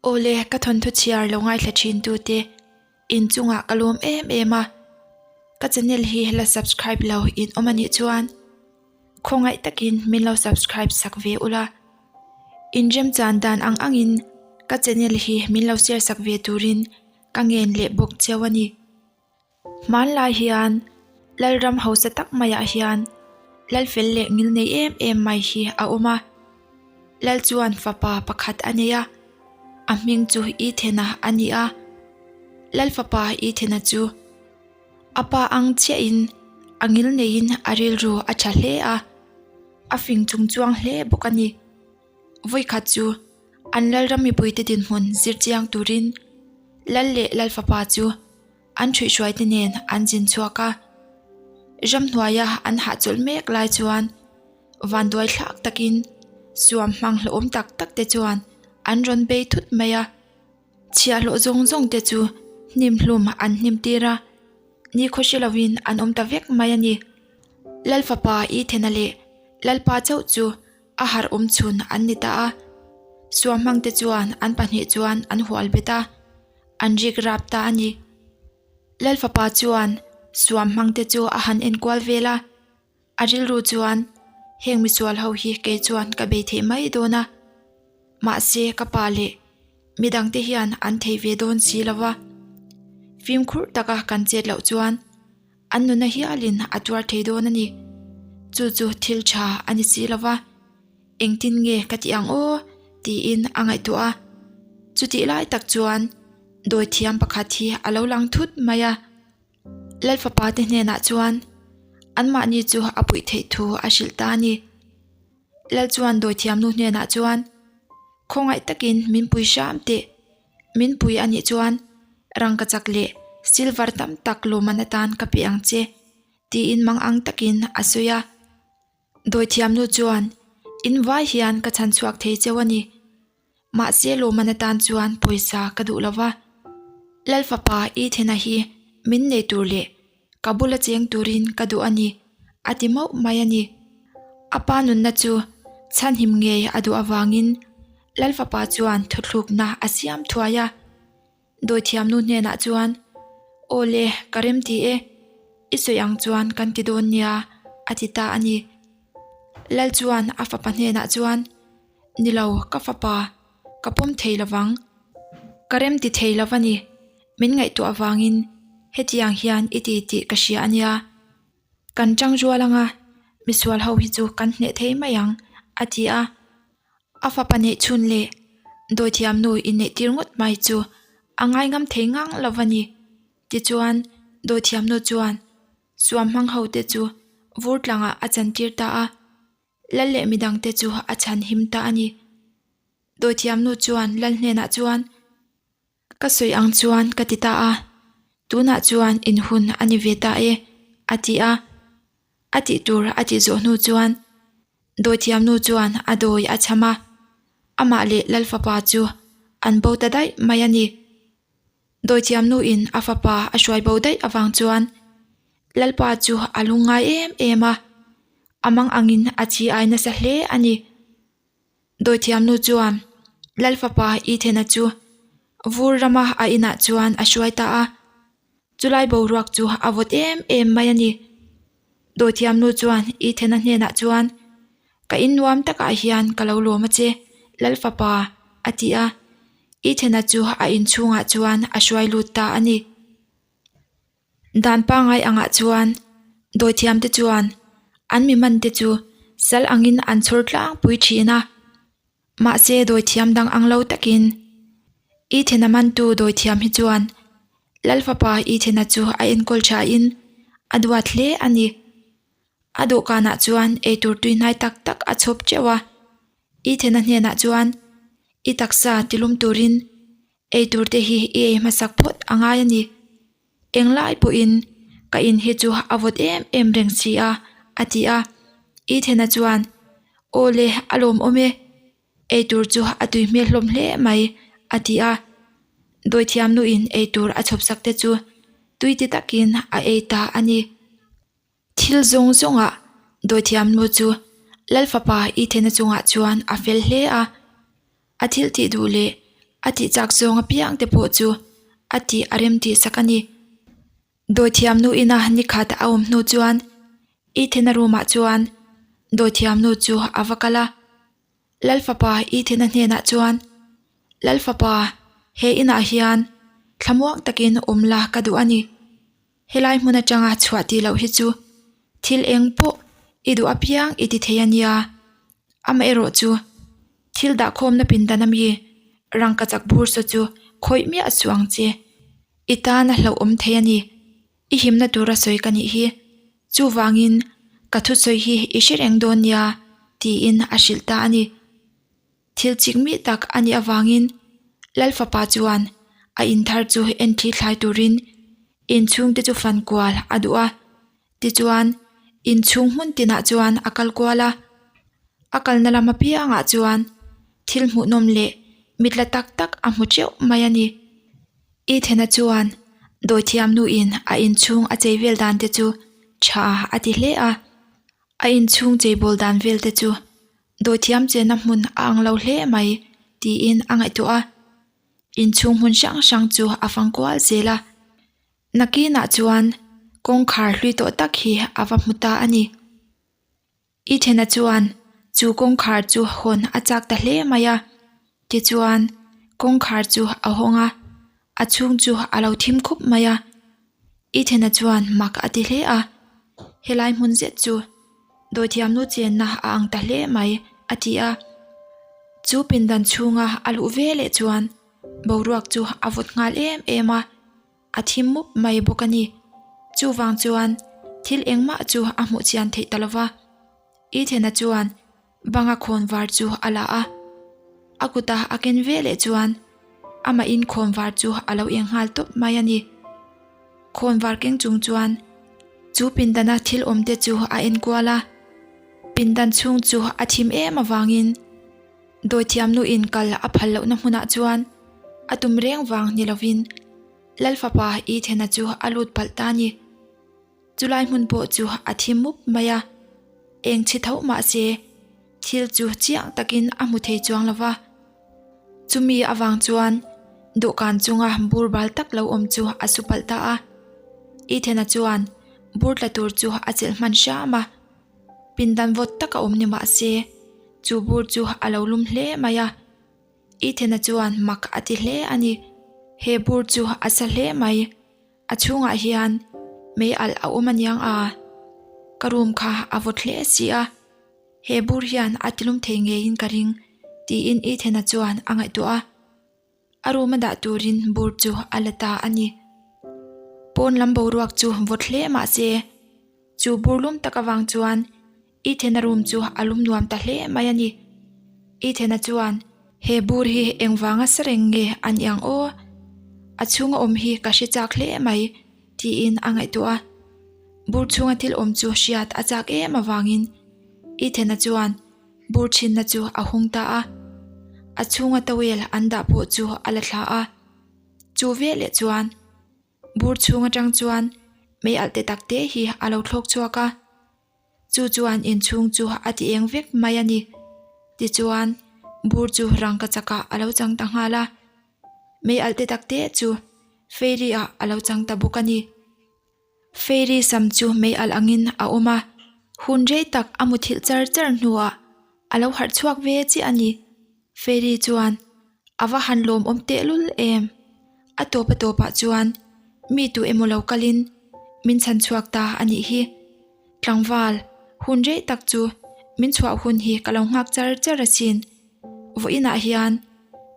Awle, ka thawnthu chhiar lo ngaithla thin tute inchungah ka lawm em em a, ka channel hi la subscribe lo in awm anih chuan khawngaih takin min lo subscribe sak ve ula, inremchan dan ang angin ka channel hi min lo share sak ve turin ka ngen leh bawk cheu a ni. Hmanlai hian Lalram hausa tak maiah hian Lalfel leh ngil nei em em mai hi a awm a. Lal chuan fapa pakhat a nei a, a hming chu Ithena a ni a. Lal fapa Ithena chu a pa ang chiahin a ngil neiin a rilru a tha hle a, a fing chung chuang hle bawk a ni. Vawikhat chu an Lalram mipuite dinhmun zir chiang turin Lal leh Lal fapa chu An ṭhuihhruaite nen an zin chhuak a, ramhnuaia an hahchawlh mek lai chuan vanduai thlak takin suam hmang hlauhawm tak tak te chuan an rawn bei thut mai a. Chhiahhlawh zawng zawng te chu hnim hlum an hnim tir a, nikhaw hre lovin an awm ta vek mai a ni. Lalfapa Ithena leh Lalpa chauh chu a harh awm chhun an ni ta a, suam hmang te chuan an pahnih chuan an hual bet a. An rik rap ta a ni. Lal fapa chuan suam hmang te chu a han enkual vel a, a rilru chuan heng misual ho hi kei chuan ka bei theih mai dawn a, mahse ka pa leh midang te hian an thei ve dawn si lo va, fimkhur taka kan chet loh chuan an nuna hialin a tuar thei dawn a ni. Chu chu thil tha a ni si lo va. Engtin nge ka tih ang aw? tiin a ngaihtuah a. Chutih lai tak chuan dawithiam pakhat hi a lo lang thut mai a. Lalfapa te hnenah chuan anmahni chu a puih theih thu a hrilh ta a ni. Lal chuan dawithiam nu hnenah chuan, Khawngaih takin min pui hram teh. Min pui a nih chuan rangkachak leh silver tam tak lawmman atan ka pe ang che, tiin mangang takin a sawi a. Dawithiamnu chuan, In vai hian ka chhan chhuak thei cheu a ni. Mahse lawmman atan chuan pawisa ka duh lo va. Lal fapa Ethena hi min nei tur leh ka bula cheng turin ka duh a ni, a ti mauh mai a ni. A pa nunna chu chhanhim ngei a duh avangin Lal fapa chuan thuthlukna a siam thuai a. Dawithiamnu hnenah chuan, Aw le, ka rem ti e, i sawi ang chuan kan ti dawn nia, a ti ta a ni. Lal chuan a fapa hnenah chuan, Ni lo, ka fapa, ka pawm thei lo vang. Ka rem ti thei lo va ni, min ngaihtuah avangin hetiang hian i ti tih ka hria a nia. Kan ṭang rual anga misual ho hi chu kan hneh thei mai ang, a ti a. A fapa neih chhun leh dawithiam nu inneih tir ngawt mai chu a ngaingam thei ngang lo va ni. Tichuan, dawithiam nu chuan suam hmang ho te chu vur tlangah a chantir ta a, lal leh midang te chu a chhan him ta a ni. Dawithiam nu chuan lal hnenah chuan, Ka sawi ang chuan ka ti ta a, tunah chuan in hun a ni ve ta e, a ti a. A tih tur a tih zawh hnu chuan dawithiamnu chuan a dawi a cham a, amah leh Lal fapa chu an bo ta daih mai a ni. Dawithiamnuin a fapa a hruai bo daih avang chuan Lalpa chu a lungngai em em a, a mang angin a chi ai nasa hle a ni. Dawithiamnu chuan Lal fapa Ethena chu vur rama a inah chuan a hruai ta a. Chulai boruak chu a vawt em em mai a ni. Dawithiamnu chuan Ethena hnenah chuan, Ka in nuam takah hian ka lo lawm a che, Lal fapa, a ti a. Ethena chu a inchhungah chuan a hruai lut ta a ni. Dan pangngai angah chuan dawithiam te chuan an mi man te chu sal angin an chhawr tlangpui thin a, mahse dawithiam dang ang lo takin Ethena mantu dawithiam hi chuan Lal fapa Ethena chu a enkawl thain a duat hle a ni. A dawhkanah chuan eitur tuihnai tak tak a chhawp teuh a, Ethena hnenah chuan i taksa tilum turin Eitur te hi i ei hmasak phawt a ngai a ni. Englai pawhin ka in hi chu a vawt em em reng si a, a ti a. Ethena chuan, Aw le, a lawmawm e. Eitur chu a tui hmel hlawm hle mai, a ti a. Dawithiam nuin eitur a chhawpsak te chu tui ti takin a ei ta a ni. Thil zawng zawngah dawithiam nu chu Lal fapa Ethena chungah chuan a fel hle a. A thil tih duh leh. A tih chak zawng apiang te pawh chu a tih a rem tih sak a ni. Dawithiamnu ina nikhat a awm hnu chuan Ethena room ah chuan dawithiamnu chu a va kal a. Lalfapa Ethena hnenah chuan, Lalfapa, he inah hian thlamuang takin awm la ka duh a ni. Helai hmun atanga chhuah tih loh hi chu thil eng pawh i duh apiang i ti thei a nia. Amaherawh chu thil dahkhawmna pindan ami rangkachak bur saw chu khawih miah suh ang che. I tan a hlauhawm thei a ni. I himna tura sawi ka nih hi. Chuvangin ka thusawi hi i hre reng dawn nia tiin a hrilh ta a ni. Thil chik mi tak a nih avangin Lal fapa chuan a in thar chu en thli thlai turin inchhungte chu fan kual a duh a. Tichuan inchhung hmun tinah chuan a kal kual a. A kalna lam apiangah chuan thil hmuhnawm leh mitla tak tak a hmu teuh mai a ni. Ethena chuan dawithiam nuin a inchhung a chei vel dan te chu tha a ti hle a. A inchhung cheibawl dan vel te chu Dawithiam chenna hmun a ang lo hle mai tiin a ngaihtuah a, inchhung hmun hrang hrang chu a fang kual zel a. Nakinah chuan kawngkhar hlui tawh tak hi a va hmu ta a ni. Ethena chuan chu kawngkhar chu hawn a chak ta hle mai a, tichuan kawngkhar chu a hawng a, a chhung chu a lo thim khup mai a. Ethena chuan mak a ti hle a, helai hmun zet chu dawithiamnu chenna a ang ta hle mai a ti a. Chu pindan chhunga a luh ve leh chuan boruak chu a vawt nghal em em a, a thim mup mai bawk a ni. Chuvang chuan thil engmah chu a hmuh chian theih ta lova. Ethena chuan Banga khawnvar chu a la a, a kuta a ken ve leh chuan amahin khawnvar chu a lo eng nghal tawp mai a ni. Khawnvar keng chung chuan chu pindana thil awm te chu a en kual a, pindan chhung chu a thim em avangin dawithiamnu in kal a phal lohna hmunah chuan a tum reng vang ni lovin Lalfapa Ethena chu a lut palh ta a ni. Chulai hmun pawh chu a thi mup mai a, eng chhi tho mah se thil chu chiang takin a hmu thei chuang lo va. Chumi avang chuan dawhkan chunga bur bal tak lo awm chu a su palh ta a. Ethena chuan bur tla tur chu a chelh hman hram a, pindan vawt tak a awm ni mah se chu bur chu a lo lum hle mai a. Ethena chuan mak a ti hle a ni, he bur chu a sa hle mai. A chhungah hian mei alh a awm aniang a, ka room kha a vawt hle si a, he bur hian a tilum thei ngeiin ka ring tiin Ethena chuan a ngaihtuah a, a room a dah turin bur chu a la ta a ni. Pawn lam boruak chu vawt hle mah se, chu bur lum tak avang chuan Ethena room chu a lum nuam ta hle mai a ni. Ethena chuan, He bur hi engvanga sa reng nge a ni ang aw? A chhunga awm hi ka hre chak hle mai, tiin a ngaihtuah a. Bur chhunga thil awm chu hriat a chak em avangin Ethena chuan bur chhinna chu a hung ta a. A chhunga towel an dah pawh chu a la thla a. Chu veleh chuan bur chhung atang chuan mei alh te tak te hi a lo thlawk chhuak a. Chu chuan inchhung chu a ti eng vek mai a ni. Tichuan, bur chu rangka chakah a lo chang ta nghal a. Mei alh te tak te chu fairy ah a lo chang ta bawk a ni. Fairy sam chu mei alh angin a awm a, hun rei tak a muthilh char char hnuah a lo harh chhuak ve chiah a ni. Fairy chuan a va han lawmawm tehlul em? A tawp a tawpah chuan mi tu emaw lo kalin min chhan chhuak ta a nih hi. Tlangval, hun rei tak chu min chhuah hun hi ka lo nghak char char asin. Vawiinah hian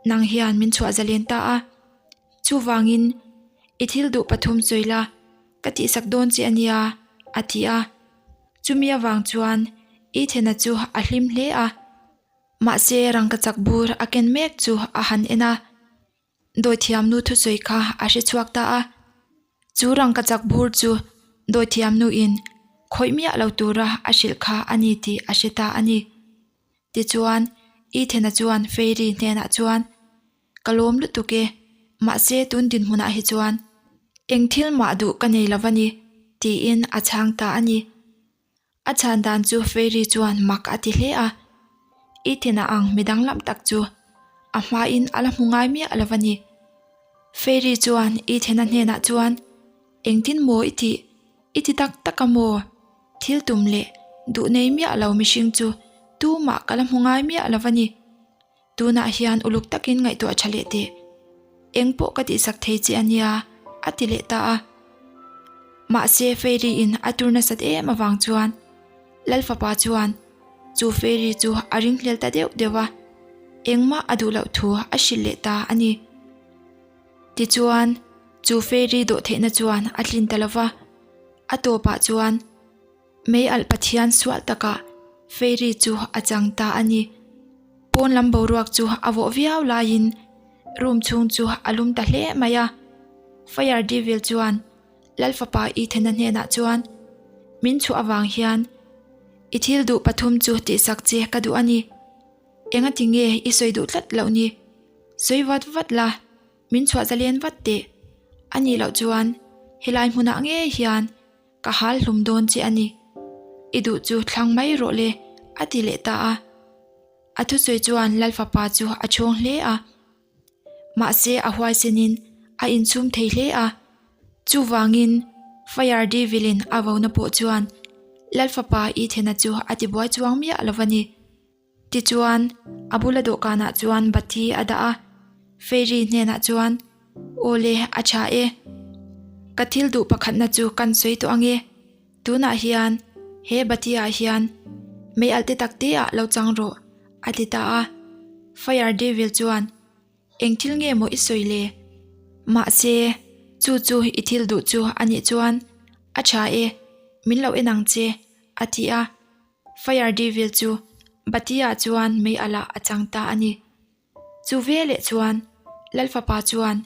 nang hian min chhuah zalen ta a. Chuvangin i thil duh pathum sawi la, ka tihsak dawn che a nia, a ti a. Chumi avang chuan Ethena chu a hlim hle a. Mahse rangkachak bur a ken mek chu a han en a. Dawithiamnu thusawi kha a hre chhuak ta a. Chu rangkachak bur chu dawithiamnuin khawih miah lo tura a hrilh kha a ni tih a hre ta a ni. Tichuan, Ethena chuan Fairy hnenah chuan, Ka lawm lutuk e, mahse tun dinhmunah hi chuan eng thil mah duh ka nei lo va ni, tiin a chhang ta a ni. A chhan dan chu Fairy chuan mak a ti hle a, Ethan-a ang mi danglam tak chu. A hmain a la hmu ngai miah lo a ni. Fairy chuan Ethena hnenah chuan, Engtin maw i tih? I ti tak tak a maw? Thil tum leh duh nei miah lo mihring chu tumah ka la hmu ngai miah lo a ni. Tunah hian uluk takin ngaihtuah tha leh teh. Eng pawh ka tihsak thei che a nia, a ti leh ta a. Mahse Fairy in a tur nasat em avang chuan Lalfapa chuan chu Fairy chu a ringhlel ta deuh deuh a, engmah a duh loh thu a hrilh leh ta a ni. Tichuan chu Fairy dawhtheihna chuan a tlin ta lova, a tawpah chuan Mei alh Pathian sual takah Fairy chu a chang ta a ni. Pawn lam boruak chu a vawh viau laiin room chhung chu a lum ta hle mai a. Fire Devil chuan Lalfapa Ethena hnenah chuan, Min chhuah avang hian i thil duh pathum chu tihsak che ka duh a ni. Engati nge i sawi duh tlat loh ni? Sawi vat vat la, min chhuah zalen vat teh. A nih loh chuan helai hmunah ngei hian Ka hal hlum dawn che a ni. I duh chu thlang mai rawh le, a ti leh ta a. A thusawi chuan Lalfapa chu a chhawng hle a. Mahse a huaisenin a inchhum thei hle a. Chuvangin Fire Devil-in a vona pawh chuan Lalfapa Ethena chu a tibuai chuang miah lo va ni. Tichuan, a bula dawhkanah chuan bati a dah a, Fairy hnenah chuan, Aw le, a tha e. Ka thil duh pakhatna chu kan sawi tawh ange. Tunah hian he bati ah hian mei alh te tak te ah lo chang rawh, a ti ta a. Fire Devil chuan, Eng thil nge maw i sawi le? Mahse, chu chu i thil duh chu a nih chuan, a tha e, min lo en ang che, a ti a. Fire Devil chu Batia chuan mei alah a chang ta a ni. Chu veleh chuan Lalfapa chuan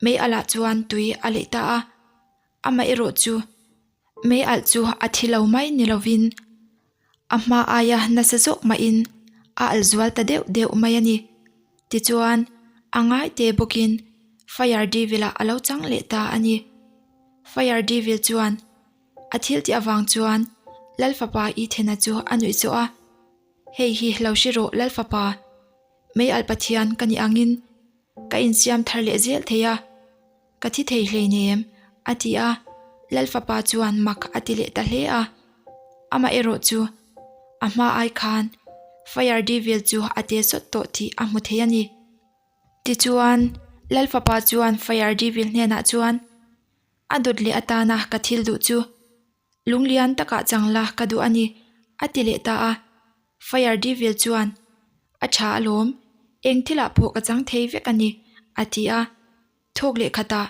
mei alah chuan tui a leih ta a, amaherawh chu mei alh chu a thi lo mai ni lovin a hma aia nasa zawk mahin a alh zual ta deuh deuh mai a ni. Tichuan a ngaite bawkin Fire Devil-ah a lo chang leh ta a ni. Fire Devil chuan A thil tih avang chuan Lalfapa Ethena chu a nuih zawh a, Hei hi lo hre rawh Lalfapa, mei alh Pathian ka nih angin ka insiam thar leh zel thei a, ka thi thei hleinem, a ti a, Lalfapa chuan mak a ti leh ta hle a. Amaherawh chu a hma ai khan Fire Devil chu a te sawt tawh tih a hmu thei a ni. Tichuan Lalfapa chuan Fire Devil hnenah chuan, A dawt leh atana ka thil duh chu lunglian takah chang la ka duh a ni, a ti leh ta a. Fire Devil chuan, A tha alawm, eng thilah pawh ka chang thei vek a ni, a ti a. Thawk leh khatah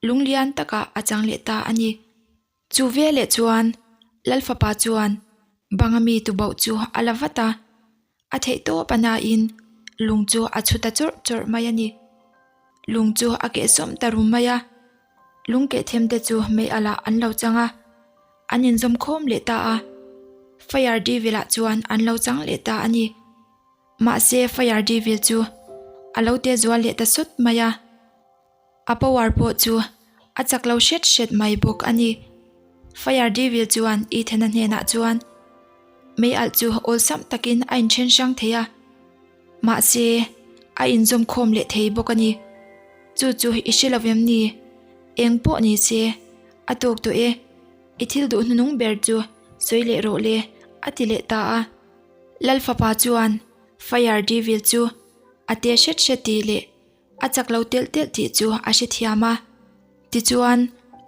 lunglian takah a chang leh ta a ni. Chu veleh chuan Lalfapa chuan banga mi tubauh chu a la vat a, a theih tawp a nain lung chu a chhu ta chawrh chawrh mai a ni. Lung chu a keh sawm ta rum mai a, lung keh them te chu mei alah an lo chang a, an inzawm khawm leh ta a, Fire Devil ah chuan an lo chang leh ta a ni. Mahse Fire Devil chu a lo te zual leh ta sawt mai a. A power pawh chu a chak lo hret hret mai bawk a ni. Fire Devil chuan Ethena hnenah chuan mei alh chu awlsam takin a inthen hrang thei a, mahse a inzawm khawm leh thei bawk a ni. Chu chu i hre lo em ni? Eng pawh ni se, a tawk tawh e. I thil duh hnunung ber chu sawi leh rawh le, a ti leh ta a. Lalfapa chuan Fire Devil chu a te hret hret tih leh A chak lo telh telh tih chu a hrethiam a. Tichuan,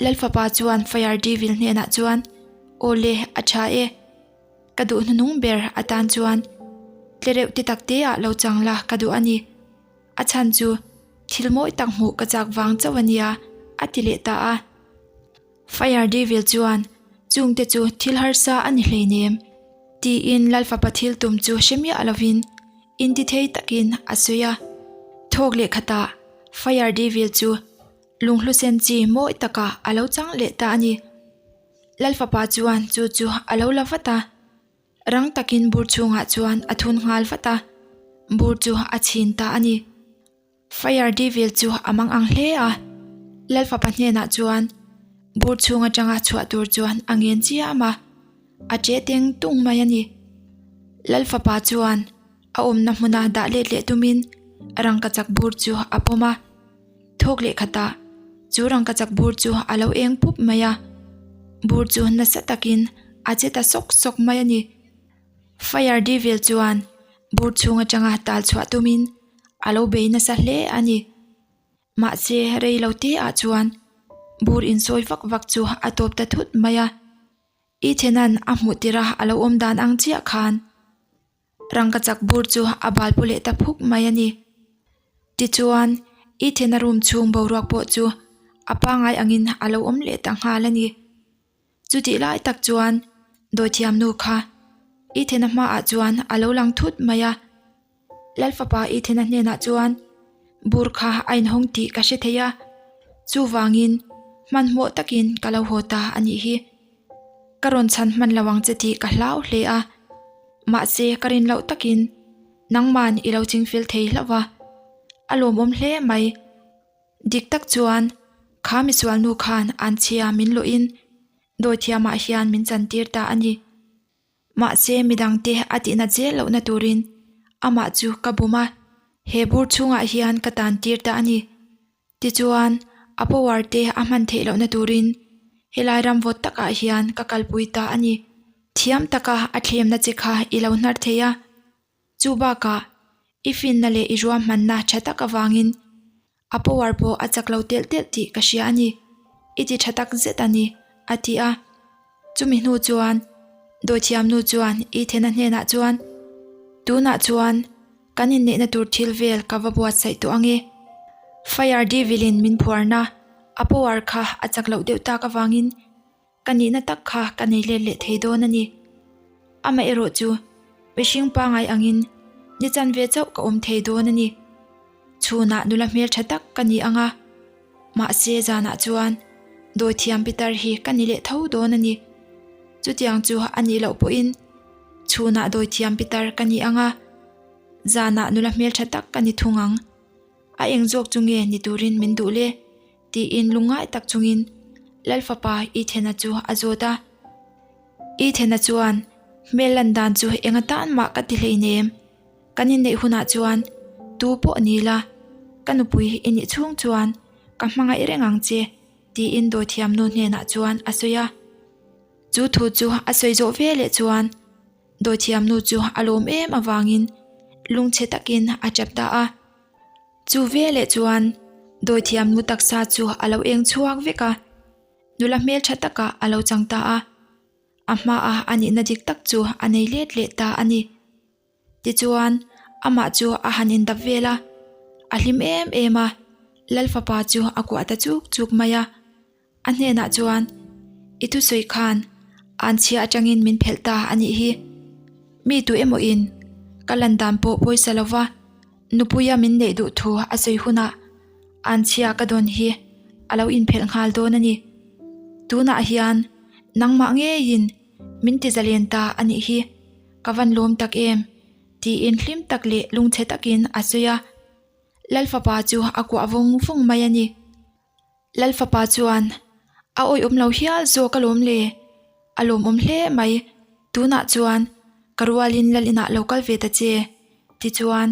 Lalfapa chuan Fire Devil hnenah chuan, Aw le, a tha e. Ka duh hnunung ber atan chuan tlereuh ti tak te ah lo chang la ka duh a ni. A chhan chu thil mawi tak hmuh ka chak vang chauh a nia, a ti leh ta a. Fire Devil chuan, Chungte chu thil harsa a ni hleinem, tiin Lalfapa thil tum chu hre miah lovin intithei takin a sawi a. Thawk leh khatah Fire Devil chu lunghlu sen chi mawi takah a lo chang leh ta a ni. Lalfapa chuan chu chu a lo la vat a, rang takin bur chhungah chuan a thun nghal vat a, bur chu a chhin ta a ni. Fire Devil chu a mang ang hle a, Lalfapa hnenah chuan bur chhung atanga chhuah tur chuan a ngen chiam a, a che teng tung mai a ni. Lalfapa chuan a awmna hmuna dah let leh tumin. Rangkachak bur chu a pawm a, thawk leh khatah chu rangkachak bur chu a lo eng pup mai a, bur chu nasa takin a che ta sawk sawk mai a ni. Fire Devil chuan bur chhung atanga tal chhuah tumin a lo bei nasa hle a ni. Mahse rei lo te ah chuan bur insawi vak vak chu a tawp ta thut mai a, Ethan-a'n a hmuh tirh a a lo awm dan ang chiah khan Rangkachak bur chu a bal pu leh ta phuk mai a ni. Tichuan, Ethan-a room chhung boruak pawh chu a pangngai angin a lo awm leh ta nghal a ni. Chutih lai tak chuan dawithiamnu kha Ethan-a hmaah chuan a lo lang thut mai a. Lalfapa Ethan-a hnenah chuan bur kha a inhawng tih ka hre thei a, chuvangin hmanhmawh takin ka lo haw ta a nih hi. Ka rawn chhan hman lo ang che tih ka hlau hle a, mahse ka rin loh takin nangman i lo chingfel thei hlauh va, a lawmawm hle mai. Dik tak chuan kha misualnu khan anchhia min lawhin dawithiamah hian min chantir ta a ni. Mahse midangte a tihna zel lohna turin amah chu ka bum a, he bur chhungah hian ka tan tir ta a ni. Tichuan, a power te a hman theih lohna turin helai ram vawt takah hian ka kalpui ta a ni. Thiam taka a thlemna che kha i lo hnar thei a, chu bakah i finna leh i ruahmanna tha tak avangin A power pawh a chak lo telh telh tih ka hria a ni. I ti tha tak zet a ni, a ti a. Chumi hnu chuan dawithiamnu chuan Ethan-a hnenah chuan, Tunah chuan kan inneihna tur thil vel ka va buatsaih tawh ang e. Fire Devil-in min phuarna a power kha a chak loh deuh tak avangin Ka nihna tak kha ka nei let leh thei dawn a ni. Amaherawh chu mihring pangai angin ni chanve chauh ka awm thei dawn a ni. Chhunah nula hmeltha tak ka ni ang a, mahse zanah chuan dawithiam pitar hi ka ni leh tho dawn a ni. Chutiang chu a nih loh pawhin chhunah dawithiam pitar ka ni ang a, zanah nula hmeltha tak ka ni thung ang. A eng zawk chu nge ni turin min duh le? Tiin lungngai tak chungin Lalfapa Ethena chu a zawt a. Ethena chuan, Hmel lan dan chu eng atan mah ka ti hleinem. Kan inneih hunah chuan tu pawh ni la, ka nupui i nih chhung chuan ka hmangaih reng ang che, tiin dawithiamnu hnenah chuan a sawi a. Chu thu chu a sawi zawh veleh chuan dawithiamnu chu a lawm em avangin lungchhe takin a tap ta a. Chu veleh chuan dawithiam nu taksa chu a lo eng chhuak vek a, nula hmeltha takah a lo chang ta a, a hmaah a nihna dik tak chu a nei let leh ta a ni. Tichuan amah chu a han indap vel a, a hlim em em a, Lalfapa chu a kuah ta chuk chuk mai a. A hnenah chuan, I thusawi khan anchhia atangin min phelh ta a nih hi. Mi tu emawin ka lan dan pawh pawisa lova nupuia min neih duh thu a sawi hunah anchhia ka dawn hi a lo inphelh nghal dawn a ni. Tunah hian nangmah ngeiin min ti zalen ta a nih hi, ka van lawm tak em? tiin hlim tak leh lungchhe takin a sawi a. Lalfapa chu a kuah vawng vawng mai a ni. Lalfapa chuan, A awihawm lo hial zawk alawm le, a lawmawm hle mai, tunah chuan ka rualin lal inah lo kal ve ta che, tichuan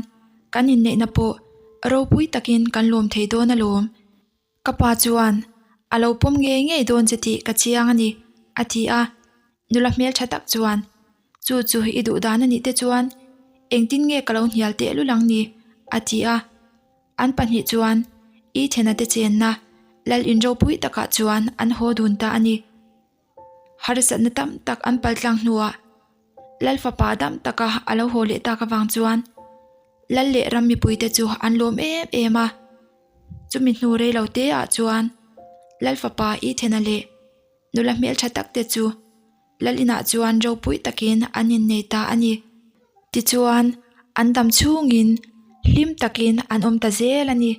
kan inneihna pawh ropui takin kan lawm thei dawn alawm, ka pa chuan a lo pawm ngei ngei dawn che tih ka chiang a ni, a ti a. Nula hmeltha tak chuan, Chu chu i duh dan a nih te chuan engtin nge ka lo hnial tehlul ang ni? a ti a. An pahnih chuan Ethan-a te chenna lal in ropui takah chuan an haw dun ta a ni. Harsatna tam tak an pal tlang hnuah lal fapa dam taka a lo haw leh tak avang chuan lal leh ram mipuite chu an lawm em em a. Chumi hnu rei lo te ah chuan lal fapa Ethan-a leh nula hmeltha tak te chu lal inah chuan ropui takin an innei ta a ni. Tichuan, an dam chhungin hlim takin an awm ta zel a ni.